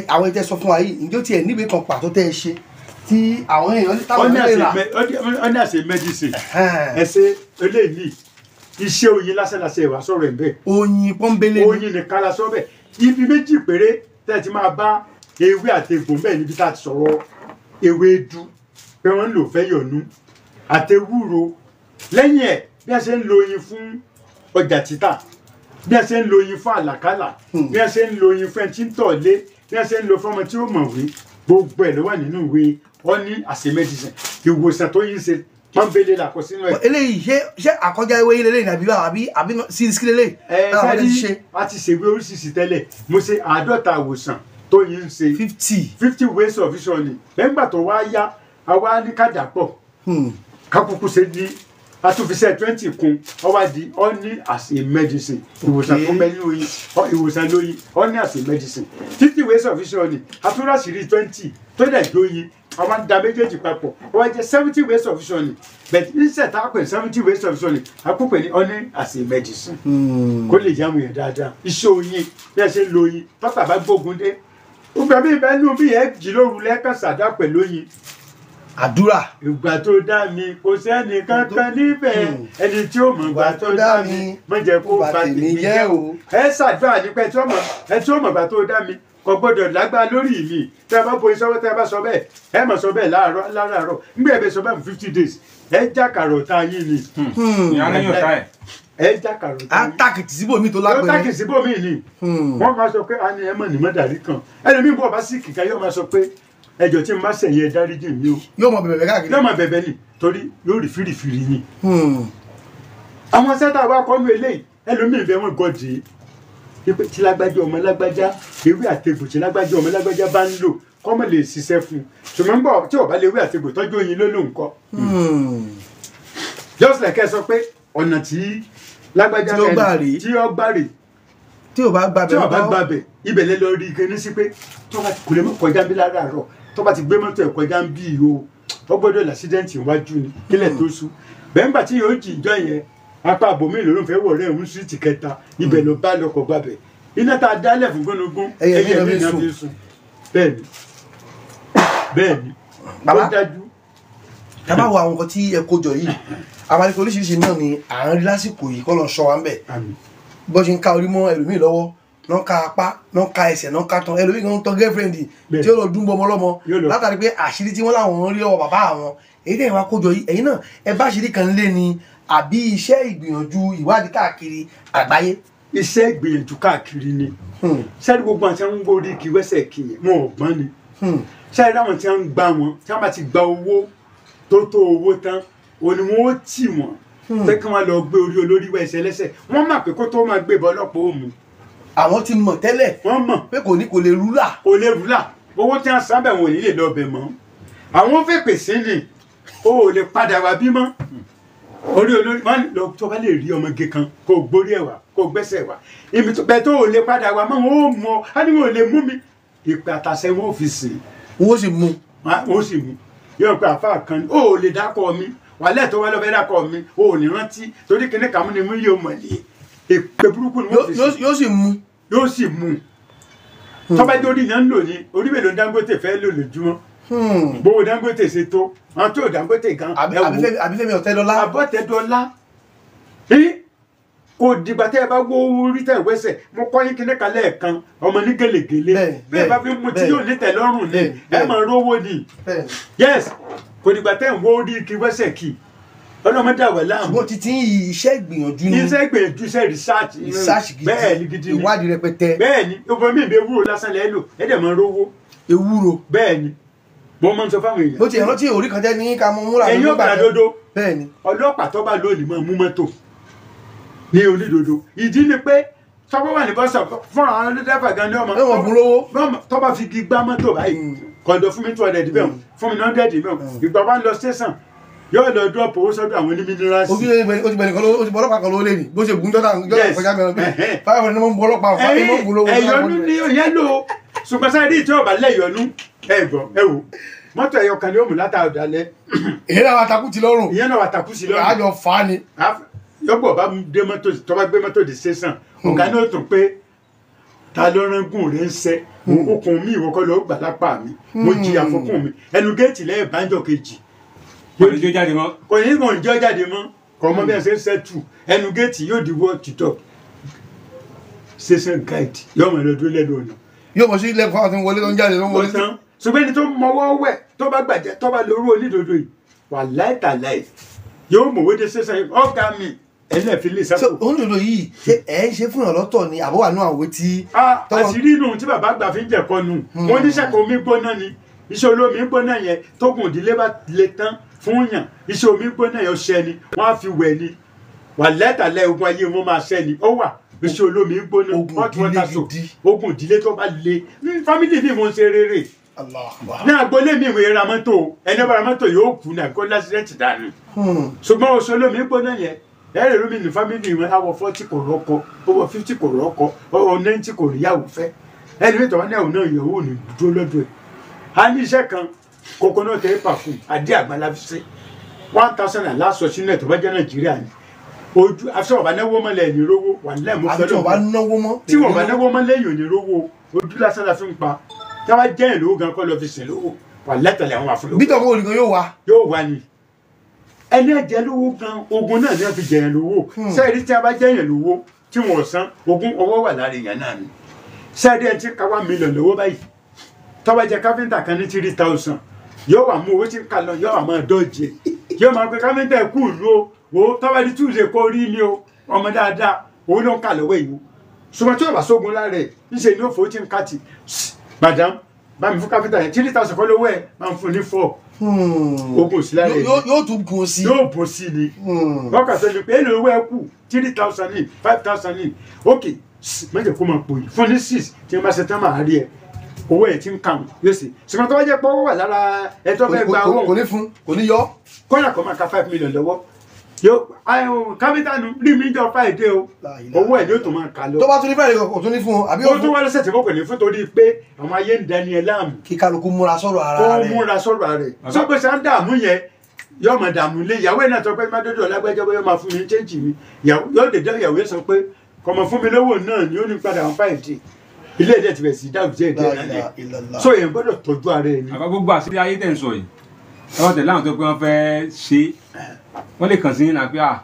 àwọn ètò ẹ sọ fún wa yìí, ǹjẹ́ ó tiẹ̀ níbi kan pàtó tẹ́ ẹ ṣe tí àwọn èèyàn táwọn lè rà. Honey as a medicine. Ẹ ṣe eléyìí iṣẹ́ oyin lásẹ̀lásẹ̀ wà sọ̀rọ̀ ẹ̀ bẹ́ẹ̀. Oyin pọ́nbélé ni. Oyin nìkan la sọ bẹ́ẹ̀. Ibi méjì péré tẹ́ ẹ ti máa bá ewé àti egbò bẹ́ẹ̀ níbi tá a ti sọ̀rọ̀ ewédú pé wọ́n ń lò fẹ́ yọ̀nú àtewúro. Lẹ́yìn ẹ̀ bí a ṣe ń lo oyin fún ọjà títà, bí a ṣe ń lo oyin fún àlàkálà, bí a ṣe ń lo oyin fún ẹni tí ń tọ̀ lé, bí a ṣe ń lo fún ọmọ tí ó mọ̀wé, gbogbo ẹ̀ ló wà nínú ìwé Honey as a medicine. Ìwòsàn tó yín ṣe pọ́nbélé là kọ sínú ẹ̀. Eléyìí ṣé àkọjá ewé yín lélẹ́yìn àbí àbí sí lélẹ́yìn? Ẹ ṣáàdì a ti ṣèwé oríṣiríṣi tẹ́lẹ̀. Mo ṣe 50 ìwòsàn tó yín ṣe. 50 ways of vision. Lẹ́gbà tó wá yá, àwa ní kàdà pọ̀. Kákúkú ṣe ní àtúnfiṣẹ́ 20 kún, ó wá di Honey as a medicine. Ìwòsàn tó mẹ́lí oyin, ìwòsàn lóyin, Honey as a medicine. 50 ways of vision, àtúnráṣìírí 20 tó dẹ̀ jóyin, a máa ń da méjèèjì papọ̀, ó wá jẹ́ 70 ways of vision. But instead tá a pè 70 ways of vision, a kó pè ní Honey as a medicine. Kó lè yá àwọn èèyàn dáadáa. Iṣẹ́ oyin, bí a ṣe ń lo oyin, tọ́tà bá gbógun dé. Ó gbà mí ìbẹ́nu bí ẹ jí lóru lẹ́ẹ̀kan ṣàdá pẹ̀lú oyin. Àdúrà. Ìgbà tó dá mi kò sẹ́ni kankan níbẹ̀, ẹni tí ó mọ̀ ìgbà tó dá mi má jẹ́ kó bà tèmi jẹ́ o. Ẹ ṣàdúrà nípa ẹ tí ó mọ̀ ìgbà tó dá mi kò gbọ́dọ̀ lágbára lórí mi. Tẹ́ ẹ bá borí sọ́wọ́, tẹ́ ẹ bá sọ bẹ́ẹ̀, ẹ má sọ bẹ́ẹ̀ láràárọ̀. Nígbà ẹ bẹ sọ bẹ́ẹ̀ fún 50 days, ẹ jákàrọ̀ ta yín ni. Ẹ jákàrọ̀ ta yín. Á tàkìtì síbòmí tó lápẹ̀rẹ̀. Ó tàkìtì síbòmí ni. Wọ́n máa sọ pé a ní ẹ mọ̀ ní mọ́dàrí kan. Ẹlòmíì bọ̀ bá sì kìkà yóò máa sọ pé ẹjọ́ tí mo bá sẹ̀yìn ẹ dáríjì mi o. Yóò mọ bẹ̀bẹ̀ káàkiri. Yóò mọ bẹ̀bẹ̀ ni torí yóò rí fìrìfìrì ni. Àwọn sẹ́tà wa kọ́ ní eléyìí ẹlòmíì bẹ́ẹ̀ wọ́n gọ́dì í tí lágbájá ọmọ lágbájá ewé àtegbò tí lágbájá ọmọ lágbájá bá ń lò kọ́mọ lè ṣiṣẹ́ fún un. Ṣùgbọ́n bọ̀ tí ọba lè ewé àtegbò tọ́jú oyin ló ló ń kọ́. Just like ẹ sọ pé ọ̀nà tí lágbájá tí ó gbà rè tí ò bá gbàbẹ̀ ibẹ̀ lẹ lọ rí ike ní sí pé tó bá kò lè mọ́ kọjá bí láràárọ̀, tó bá ti gbé mọ́tò ẹ̀ kọjá ń bí o, ó gbọ́dọ̀ làṣídẹ́ǹtì iwájú ni kílẹ̀ tó sú. Bẹ́ẹ̀ ńgbà tí yóò jì ìjọ yẹn apá àbòmí lòún fẹ́ wọ̀ rẹ̀ ń síìtì kẹta, ibẹ̀ ló bá lọkọ̀ gbàbẹ̀. Iná tá a dálẹ̀ fún gbónúgún ẹyẹ mi náà fi sùn. Bẹ́ẹ̀ni bẹ́ẹ̀ni ó dájú. Tá bá wo àwọn nǹkan tí ẹ kó jọ yìí, àwọn àlejò oríṣiríṣi náà ni à ń rí lásìkò yìí kọ́ lọ sọ wa ń bẹ̀. Bó ṣe ń ka orí mọ́ ẹlòmíì lọ́wọ́, náà ka apá, náà ka ẹsẹ̀, náà ka tán, ẹlòmíì kan ń tọ́ girlfriend tí ó lọ dún bọmọ lọ́mọ látàrí pé àṣírí tí wọ́n láwọn rí lọ́wọ́ bàbá àwọn. Èyí tẹ̀yìn wá kójọ yìí, ẹ̀yin náà ẹ bá àṣírí kan lé ni àbí iṣẹ́ ìgbìyànjú ìwádìí káàkiri àgbáyé. Iṣẹ́ ìgbìyànjú káàkiri ni. Sẹ́ẹ̀rì gbogbo àti àwọn gbórí kì í wẹ́sẹ̀ kì í wọn ò gbọ́n ni. Sẹ́ẹ̀rì àwọn tí wọ́n ń gbá wọn tí wọ́n bá ti gba owó tó tó owó tán òun ni wọ́n ó tì wọ́n pé kí wọ́n lọ gbé orí olórí wá ẹsẹ̀ lẹ́sẹ̀. Wọ́n mọ̀ pé kó tó máa gbé bọ́ ọlọ́pàá òmù. Àwọn ti mọ̀ tẹ́lẹ̀. Wọ́n mọ̀ pé kò ní kò lè rúlà. Kò lè rúlà. Owó tí wọ́n sábẹ̀ wọn ò ní lè lọ bẹ̀ mọ́. Àwọn fẹ́ pèsè ni o ò lè padà wá bímọ. Orí olórí wọn lọ tó bá lè rí ọmọge kan kó gbórí ẹ̀ wá kó gbẹ́sẹ̀ wá. Ibi tó bẹ́ẹ̀ tó ò lè padà wá mọ́ wọn ò mọ á ní wọn ò lè mú mi. Ìpè àtàṣẹ wọn ò fi sìn. Wọ́n sì mú. Wọ́n sì mú. Yóò pe àfáà kan o ò lè dákọ̀ mi. Wàhálẹ̀ tó wá lọ́fẹ́ dákọ̀ mi o ò ní rántí torí kíní kàmú ni mú yóò mọ̀ ní. Èpè burúkú ni wọ́n fi sìn. Yóò sì mú. Yóò sì mú. Tọ́ba jẹ́ orí yẹn ń lò ní orí mélòó Dangote fẹ́ lò lójúmọ́. Gbogbo Dangote ṣe tó àwọn tó Dangote gan. Àbí Fẹ́mi Ọ̀tẹ́dọ́lá. Àbọ̀tẹ́dọ́lá. Kò dìgbà tẹ́ ẹ bá wó orí tẹ́ wẹ́sẹ̀ mo kọ́ yín kíní kan lẹ́ẹ̀kan ọmọ ní gèlègèlè bẹ́ẹ̀ bá fi mu tí yóò ní tẹ́ lọ́rùn ni ẹ máa rówó ni. Yes, kò dìgbà tẹ́ ń wó orí kí wẹ́sẹ̀ kì ọlọ́mọdé àwẹ̀ láàmú. Ṣùgbọ́n títí iṣẹ́ ìgbìyànjú ni. Iṣẹ́ ìgbìyànjú, iṣẹ́ research. Research gidi. Bẹ́ẹ̀ ni gidi ni. Ìwádìí rẹpẹtẹ. Bẹ́ẹ̀ ni obìnrin mi ìbí ewúro lásán lẹ́ lò ẹ dẹ̀ máa rówó. Ewúro. Bẹ́ẹ̀ ni mo máa ń sọ fáwọn èèyàn. Mo ti rántí orí kan jẹ́ ní ká mú múra. Ẹ̀yin ọ̀gbà dodo. Bẹ́ẹ̀ ni. Ọlọ́pàá tó bá lónìí máa mú mọ́tò ní onídodo. Ìdí ni pé tọ́pọ̀ wà ní bọ́sọ̀ fún àwọn dẹ́fà gan ní ọmọ. Ẹ̀wọ̀n fún lówó. Tó bá fi igi gbá mọ́tò báyìí kọ̀ǹdọ̀ fún mi 200 bẹ́ẹ̀ fún mi 100 bẹ́ẹ̀ ìgbà wa ń lọ station yóò lọ drop owó sọ́dọ̀ àwọn onímínírààsì. Ó ti bẹ̀rẹ̀ kan ó ti bọ́ ọlọ́pàá kan lówó lé ní bó ṣe gùn jọ́dá kọjá mẹ́rin 500 ni wọ́n ń bọ́ ọlọ́pàá wọn mọ̀ ń gùn lówó. Ẹ̀yọ́nú ni òyìn lò ṣùgbọ́n sáré tí ọba lẹ́yọ̀nú ẹ gbọ́ ẹ wò mọ́tò ẹ̀yọ kan ni ó mú látàdálẹ́. Ìyẹn náà wà takú sí lọ́rùn. Ìyẹn náà wà takú sí lọ́rùn. Àjọ fa ni. Yọ̀bọ̀ bá dé mọ́tò tó bá gbé mọ́tò dé station ọ̀gá ní ó tún pé Ta ló rán gùn rẹ̀ ń sẹ́ okùn mi ìwọ kọ́ ló gbà lápá mi mo jìyà fọkùn mi ẹnu géètì lẹ́yìn bánjọ kejì. Kò ní jó jáde mọ́. Kò ní kò ní jó jáde mọ́ kò mọ bí ẹ ṣe ń sẹ́tù ẹnu géètì yóò di wọ́ títọ́ station guide yóò mọ̀ lọ́dún lẹ́nu ọ̀nà. Yóò mọ̀ sí ilé ẹ̀kọ́ àti wọlé tó ń jáde tó ń wọlé. Ṣùgbọ́n ẹni tó mọwọ́ wẹ̀ tó bá gbàjẹ́ tó bá lórú onídodo yìí wà láìtàláì yóò mọ̀wé dé station ọ̀gá mi ẹ̀yin fi lè sáfò. So onídodo yìí ṣé ẹ̀ ń ṣe fún ìrànlọ́tọ̀ ni àbọ̀ wà nù àwẹ̀ tí. Àṣírí inú tí bàbá àgbà fi ń jẹ̀kọ́ nù wọ́n ní sẹ́kọ̀ọ́ omi gbóná ni iṣẹ́ olómi gbóná yẹn tókùn ìdílé bá le tán fún yàn iṣẹ́ omi gbóná yẹn ọṣẹ ni wọ́n á fi wẹ̀ ni wà láìtàláì ogun ayé wọn máa ṣẹ́ ni ó wà iṣẹ́ olómi gbóná hot water soap ogun ìdílé tó bá le fámìlì mi mo ń ṣe rere ní agboolé mi ìwé ra mọ́tò ẹni bá ra mọ́tò yóò kú ní àbíkó lásìrẹ́ǹtì dànù ṣùgbọ́n oṣù olómi gbóná yẹn ẹ̀rẹ̀ lómi ní fámìlì wọn àwọ̀ 40 kò rọ́kọ owó 50 kò rọ́kọ owó 90 kò ríyàwó fẹ́ ẹni mi tọ́wọ́ náà náà ìyàwó ní dúró lọ́dọ̀ ẹ̀ a ní iṣẹ́ kan coconut oil perfume àdé àgbàlá fi ṣe 1000 naira lásọ sínú ẹ̀ tó bá jẹ́ Nàìjíríà ni ojú àfi ọba náwó mọ́ lẹ́yìn rówó wà lẹ́mú fẹ́lẹ́ tí wọ́n bá náwó mọ́ lẹ́yìn òní rówó ojú lásán la fi ń pa táwa jẹ́ ìlú gan kọ́ lọ fi sìn lówó wà lẹ́tọ̀lẹ̀ àwọn àfọlówó. Bí tọ́kọ olùkọ́ yóò wá. Yóò wá ni ẹni ẹ̀jẹ̀ lówó gan ogun náà ní wọ́n fi jẹ̀yàn lówó sẹ́ẹ̀rí tí a bá jẹ̀yàn lówó tí wọ́n san ogun ọwọ́ wà lára èèyàn náà ni sẹ́ẹ̀rí ẹ̀ ti ka 1 million lówó báyìí tọ́ba jẹ káfíńtà kan ní 3,000 yóò wà mú owó tí ń kà lọ yóò wà máa dọ́jẹ yóò máa pe káfíńtà kú ìlú o wo tọ́ba di Tuesday kó rí ni o ọmọ dáadáa owó ló ń kà lọ́wọ́ yìí o ṣùgbọ́n tí yóò bá sógun lára ẹ̀ ńṣe ni ó fowó tí ń kà tì madam bá mi fún káfíńtà yẹn 3,000 kọ́ lówó ẹ̀ máa ń fún ní 4 ogun sí lára ẹ̀ yóò tún gun sí yóò bùn sí ni wọ́n kà sọ ni pé èlò owó ẹ kù 3,000 ní 5,000 ní ok mẹ́jẹ̀ kó máa pò yìí fún ní 6 tí wọ́n bá ṣe tán máa rí ẹ owó ẹ̀ tí ń kàn yóò sì ṣùgbọ́n tó bá jẹ́ pé owó wà lára ẹ tó fẹ́ gba owó kò ní fún kò ní yọ kọ́nà kó máa ka 5 million lọ́wọ́ yóò káfíńtà nu rí mi jọ Friday o owó ẹ̀ ni ó tún máa kà lọ. Tó bá tún ní Friday kò tún ní fún un àbí ó tún wá lọ́sẹ̀ tí mo kò ní fún torí pé àwọn ayé ń dání ẹ láàmú. Kí kálukú múra sọ̀rọ̀ ara rẹ̀. Kó múra sọ̀rọ̀ ara rẹ̀ sọ́gbọ́n ṣe ń dààmú yẹn yóò máa dààmú lé ìyàwó ẹ̀ náà sọ pé má dọ́dọ̀ lágbájá bóyá máa fún mi chẹ́ǹjì mi yóò dé dá ìyàwó ẹ̀ sọ pé kọmọ fún mi lówó náà ni ó ní padà wọn Friday ilé ẹ̀dẹ̀ ti bẹ̀ sí dáàbò jẹ́ ìdí ẹ̀ so èèyàn gbọ́dọ̀ tọ́jú ara ẹ̀ ni. Àbá gbogbo àṣírí ayé tẹ̀ ń sọ yìí ẹ wọ́n tẹ̀lé àwọn tó pé wọ́n fẹ́ ṣe wọ́n lè kàn sí ní àpé à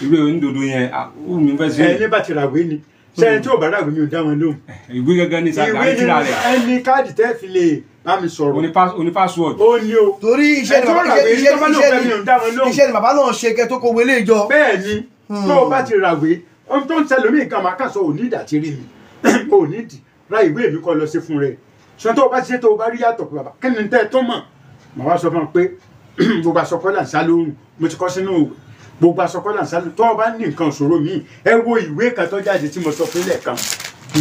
ìwé onídodo yẹn ó mi fẹ́ ṣe. Ẹni bá ti ràwé ni sẹ́yìn tí ò bá ràwé mi ò dá wọn lóhùn. Ìwé gangan ní sàgbà ìwé ni ẹni káàdì tẹ́ fi lè bá mi sọ̀rọ̀. Oní password. Ó ní o. Torí iṣẹ́ ni bàbá náà ṣe kẹ́ tó kó wọlé ìjọ. Bẹ́ẹ̀ ni tó o bá ti ràwé ohun tó ń ṣẹlẹ̀ mí nǹkan máa kà sọ òní ìdí àti rí mi òní ìdí ra ìwé mi kọ́ lọ sí fún rẹ̀ ṣùgbọ́n tó o bá ti ṣe tó o bá rí yàtọ̀ pé bàbá kí ni tẹ́ ẹ tó mọ̀ màá wá sọ fún ọ pé gbogbo aṣọ kọ́ là ń sá lóhùn mo ti kọ́ sínú gbogbo aṣọ kọ́ là ń sá lóhùn tó o bá ní nǹkan ìṣòro míì ẹ wo ìwé kan tó jáde tí mo sọ fún lẹ́ẹ̀kan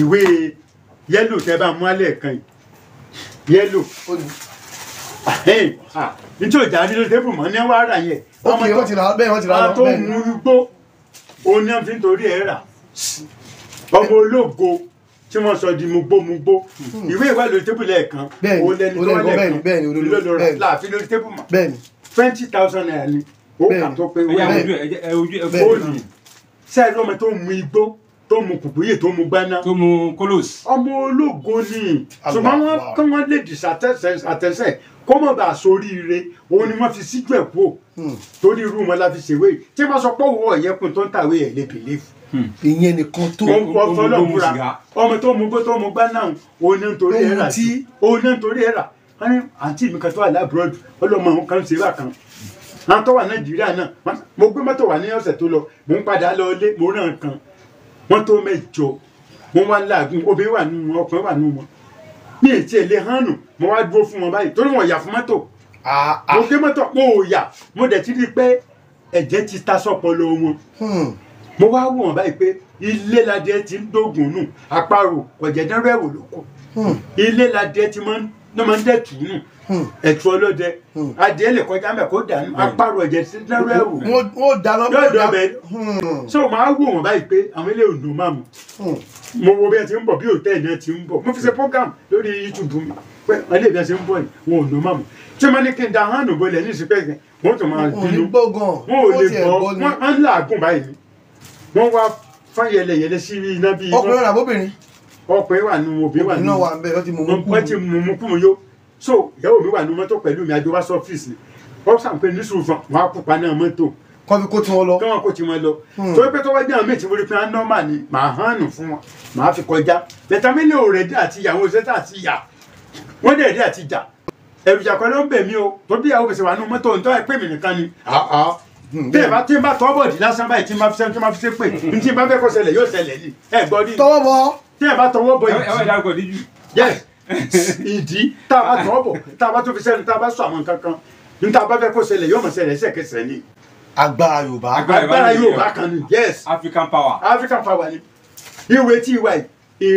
ìwé yẹ́lò tẹ́ bá mú alẹ́ kan yìí yẹ́lò nítorí ìjà rí ló débù mọ́ ní wàá rà yẹn ọmọ tó mú igbó òun náà fi ń torí ẹ̀ rà ọmọ ológo tí wọ́n sọ di mugbómugbó ìwé ìwà lórí tébù lẹ́ẹ̀kan òun lẹni tó wà lẹ́ẹ̀kan lọ́lọ́rọ̀ láàfin lórí tébù mọ́ 20,000 naira ni ó kà tó pé ó ní sẹ́ẹ̀rì ọmọ tó mu igbó tó mu kùkúyè tó mu gbaná tó mu kólòs ọmọ ológo ni ṣùgbọ́n wọ́n kí wọ́n lè dì sàtẹ́sẹ̀ kó mọ̀ bá sóríire òun ni wọ́n fi síjú ẹ̀ kú torí irú wọn la fi ṣèwé tí wọ́n sọ pé òwò ọ̀yẹ́kùn tó ń tàwé ẹ̀ lè bìlífù ìyẹn nìkan tó ọmọ tó mú gbó tó mú gbá náà òun ní nítorí ẹ̀ rà òun ní nítorí ẹ̀ rà wọ́n ní àǹtí mi kan tó wà lábúrọ́dù ọlọ́mọ àwọn kan ṣe bákan àwọn tó wà Nàìjíríà náà mo gbé mọ́tò wà ní ọ̀sẹ̀ tó lọ mò ń padà lọ ilé mo ràn kan wọ́n tó mẹ́jọ wọ́n wá láàgùn obìnrin wà nínú wọn ọkùnrin wà nínú wọn ní ètí èlé hànù mo wá dúró fún wọn báyìí torí wọn yà fún mọ́tò mo gbé mọ́tò mo ò yà mo dẹ̀ ti rí i pé ẹ̀jẹ̀ ti ta sọ́pọlọ wọn mo wá wò wọn báyìí pé ilé ladẹ ti ń dógùn nù àparò ọ̀jẹ̀dẹ́rẹ́ ẹ̀wò ló kù ilé ladẹ ti máa ń dẹ̀tù nù ẹ̀tù ọlọ́dẹ adìẹ lè kọjá mẹ́ kó dànù àparò ọ̀jẹ̀dẹ́rẹ́ ẹ̀wò yóò dọ̀bẹ̀ so màá wò wọn báyìí pé àwọn ilé ò nù máa mú mo wo bí ẹ ti ń bọ̀ bí òtẹ́ẹ̀lì náà ti ń bọ̀ mo fi ṣe program lórí YouTube mi pé àwọn ilé ìbí ẹ ti ń bọ̀ yìí wọn ò nù máa mú tí wọ́n ní kí n da hàn nù bọ́lẹ̀ ní ìsìnkú wọ́n tún máa bínú wọn ò lè gbọ́ wọ́n ń làágùn báyìí wọ́n wá fún yẹlẹyẹlẹ sí iná bíi. Ọkùnrin àbóbìnrin. Ọkùnrin wà nù, obìnrin wà nù. Náà wà ń bẹ, wọ́n ti mú mú kú. Wọ́n ti mú mú kú mu yó. So ìyàwó mi wà nù mọ́tò pẹ̀lú mi, àjọ wá sọ́fíìsì. Wọ́n sàn pé ní sùúrù fún wọn á kópa náà mọ́tò. Kọ́ fi kó tí wọ́n lọ. Kí wọ́n kó tí wọ́n lọ. Torí pé tó wá jẹ́ àwọn méjì mo rí pé nọ́mà ni màá hàn nù fún wọn, màá fi kọjá. Bẹ̀tà mi lè rẹ̀ dé àti ìyàwó ṣẹ́tà àti ìyà. Wọ́n dẹ̀ dé àti ìjà. Ẹ̀rù ìjà kan ló ń bẹ̀ mí o. Tó bí ìyàwó fèsì wà nù mọ́tò ń tọ́ ẹ pé mi nìkan ni. Tí ẹ bá tí n bá tọ́ bọ̀dì lásán báyìí tí n bá fi sẹ́nu tí n bá fi ṣe pé n tí n bá fẹ́ kó ṣẹlẹ̀ yóò ṣẹlẹ̀ ni. Ẹ gbọ́ ní. Tọwọ́ bọ̀. Tí ẹ bá tọwọ́ bọ̀ ìdí. Yes. Ìdí tá a bá tọwọ́ bọ̀ tá a bá tó fi sẹ́nu tá a bá sọ àwọn nǹkan kan n tá a bá fẹ́ kó ṣẹlẹ̀ yóò mọ̀ ṣẹlẹ̀ ẹsẹ̀kẹsẹ̀ ni. Agbára Yorùbá. Agbára Yorùbá kan ni. Yes. African power. African power ni. Ìwé tí ìwà yìí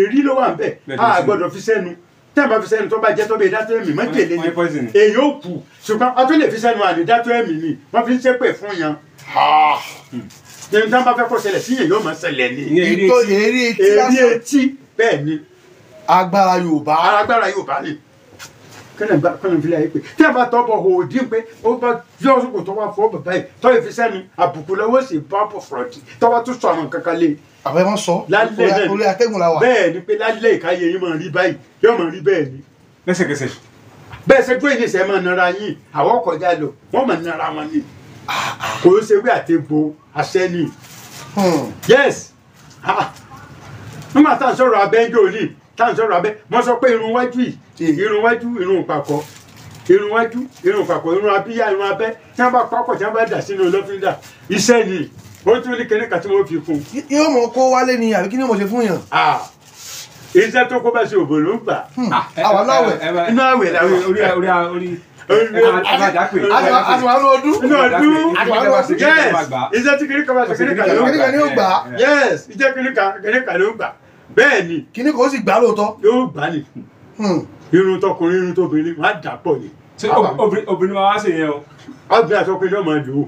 èrí ló wà ń bẹ̀. A gbọ́dọ̀ fi sẹ́nu. Tẹ́ ẹ bá fi sẹ́nu tó bá jẹ́ tó bẹ dátọ́ ẹ̀mí mọ́tẹ̀lé ni. Èyí ó kù. Ṣùgbọ́n a tó lè fi sẹ́nu àní dátọ́ ẹ̀mí ni. Wọ́n fi ń ṣépè fún yan. Ẹni tí wọ́n bá fẹ́ kó ṣẹlẹ̀ sí yẹn yóò máa ṣẹlẹ̀ ni. Ìtò èrí etí lásán. Èrí etí bẹ́ẹ̀ ni. Agbára Yorùbá. Agbára Yorùbá ni. Kọ́nà fi láyé pé tí a bá tọ́ bọ̀ òdì pé ó bá yọ ọ̀sùnkò tó wá fọ́ bàbá yìí tọ́ yìí fi sẹ́nu àbùkù lọ́wọ́ sí bábọ̀ fọ̀rọ̀dì tọ́ bá tún sọ àwọn kankan lé. Àbẹ̀ wọ́n sọ orí atẹ́gùn la wà. Bẹ́ẹ̀ ni pé lálẹ́ ìkáyé yín máa rí báyìí yóò máa rí bẹ́ẹ̀ ni. Lẹ́sẹ̀kẹsẹ̀. Bẹ́ẹ̀ ṣe gbé ìníṣẹ́ máa nara yín àwọn kọjá lọ wọ́n máa nara wọn ni. Kò ń ṣe wí àtẹ̀gbò àṣẹ ni. Yes. Nígbà tá à ń sọ̀rọ̀ abẹ́ńjọ́ òní tá à ń sọ̀rọ̀ abẹ́ mo sọ pé irun wájú yìí irun wájú irun ìpàkọ́ irun wájú irun ìpàkọ́ irun abíyá irun abẹ́ tí wọ́n bá papọ̀ tí wọ́n bá dà sínú lọ́fíńdà iṣẹ́ ni ó tún ní kíní kan tí wọ́n fi kún. Yóò mọ kó wálé ni àbí kí ni mo ṣe fún yàn. Iṣẹ́ tó kó bá ṣe òbò ló ń gbà. Àwọn aláwẹ̀. Inú àwẹ̀ làwẹ̀. Orí orí orí. Àtiwá ní ọdún. Inú ọdún. Yes. Iṣẹ́ tí kíní kan bá ṣe kíní kan ló ń gbà. Yes. Iṣẹ́ kíní kan ló ń gbà. Bẹ́ẹ̀ ni. Kíní kan ó sì gbà lóòótọ́. Yóò gbà ni. Irun tọkùnrin irun tóbìnrin wọn á dà pọ̀ ni. Ṣé obìnrin máa wá sí yẹn o? Obìnrin àti ọkùnrin náà máa lò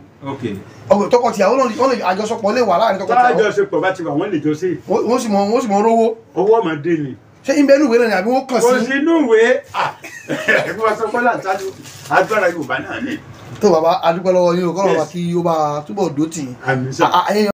ó. Tọkọtìyàwó náà wọ́n lè àjọṣepọ̀ lè wà láàrin tọkọtìyàwó. Àjọṣepọ̀ bá ti wà wọ́n lè jọ sí. Wọ́n sì mọ rówó. Owó ọmọdé ni. Ṣé ń bẹ inú ìwé náà ni àbí wọ́n kàn sí? Kò sí inú ìwé. Ẹ̀kú wa sọ pé láǹtá agbára Yorùbá náà ni. Tó bàbá a dúpẹ́ lọ́wọ́ yín o, kọ́lọ́run bá kí ó bá túbọ̀ dó tì í. Àmín sà.